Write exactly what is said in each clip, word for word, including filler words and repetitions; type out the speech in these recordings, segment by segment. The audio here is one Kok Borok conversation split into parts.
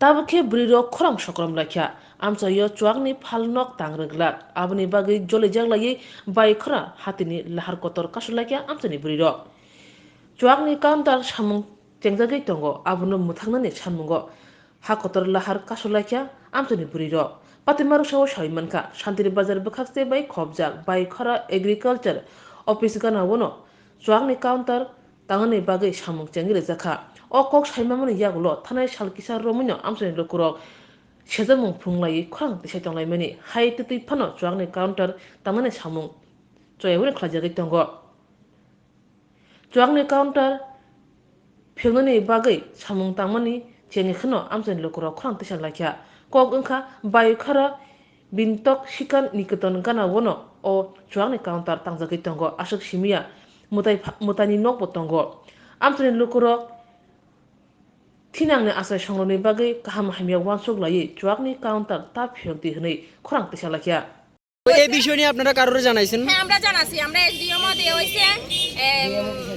Tabuk khe bwrwirok khorang sokrom laikha, amchaio chuakni phalnok tang rwglak, aboni bagwi jolijak laiwi bai khora hatini lahar kotor kasu laikha amchaini bwrwirok. Chuakni counter samung chengjagwi tongo, abono mwthangnani sanmungo ha kotor lahar kasu laikha amchaini bwrwirok. Patima rwsao sawi mankha, Santiri Bazar bwkhakse bai khopjak bai khora agriculture office gana-o no chuakni counter tangnani bagwi samung chengwi rijak kha. O kok saimamani yagulo thanai sal kisa romwino amchaini lukurok sejakmung phunglaiwi khorang tisai tonglaimani hai twtwi phano chuakni counter tangnani samung choyawino khlaijagwi tongo. Chuakni counter philnani bagwi samung tangmani chengwi kheno amchaini lukurok khorang tisa laikha. Kok wngkha Bayukhara Bintok Sikan Niketan gana-o no o chuakni counter tangjagwi tongo, aswk simiya mwtai pha-, mwtaini nokbo tongo. Amchaini lukurok thinangni achai songrokni bagwi kaham hamya uansuk laiwi chuakni counter ta phiyok di hwnwi khorang tisa laikha. তো এই বিষয় নিয়ে আপনারা কারোর জানাইছেন? হ্যাঁ, আমরা জানাছি, আমরা এসডিএম ও দেওয়া হয়েছে,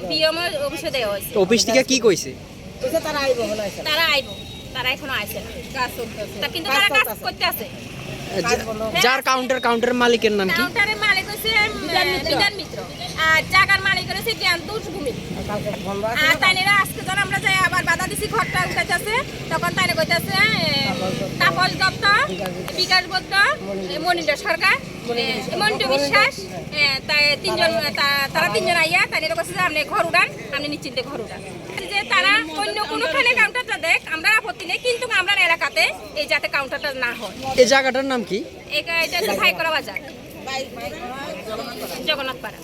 বিএম অফিসে দেওয়া হয়েছে। তো অফিস থেকে কি কইছে? তারা আইবো, তারা এখনো আইছে না। তা কিন্তু তারা কাজ করতে আছে। এ, যা-, যার কাউন্টার, কাউন্টার মালিকের নাম কি? কাউন্টারের মালিক হচ্ছে বিধান মিত্র। আর জায়গার মালিক হচ্ছে জ্ঞানতোষ ভূমি। আর তাইনেরা আজকে যখন আমরা যাই আবার বাধা দিছি, ঘরটা উঠাইতেছে, তখন তাইনে কইতেছে, এ, তাপস দত্ত, বিকাশ দত্ত, এ, মনিন্দ্র সরকার, এ, মন্টু বিশ্বাস, এ, তাই তিনজন, তা-, তারা তিনজন আইয়া তাইনেরা কইছে যে আপনি ঘর উঠান, আপনি নিশ্চিন্তে ঘর উঠান। যে তারা অন্য কোনোখানে কাউন্টারটা দেখ, আমরা আপত্তি নেই, কিন্তু আমরা এলাকাতে এই যাতে কাউন্টারটা না হয়। এই জায়গাটার নাম কি? এটা, এটা হচ্ছে ভাইকরা বাজার, জগন্নাথপাড়া।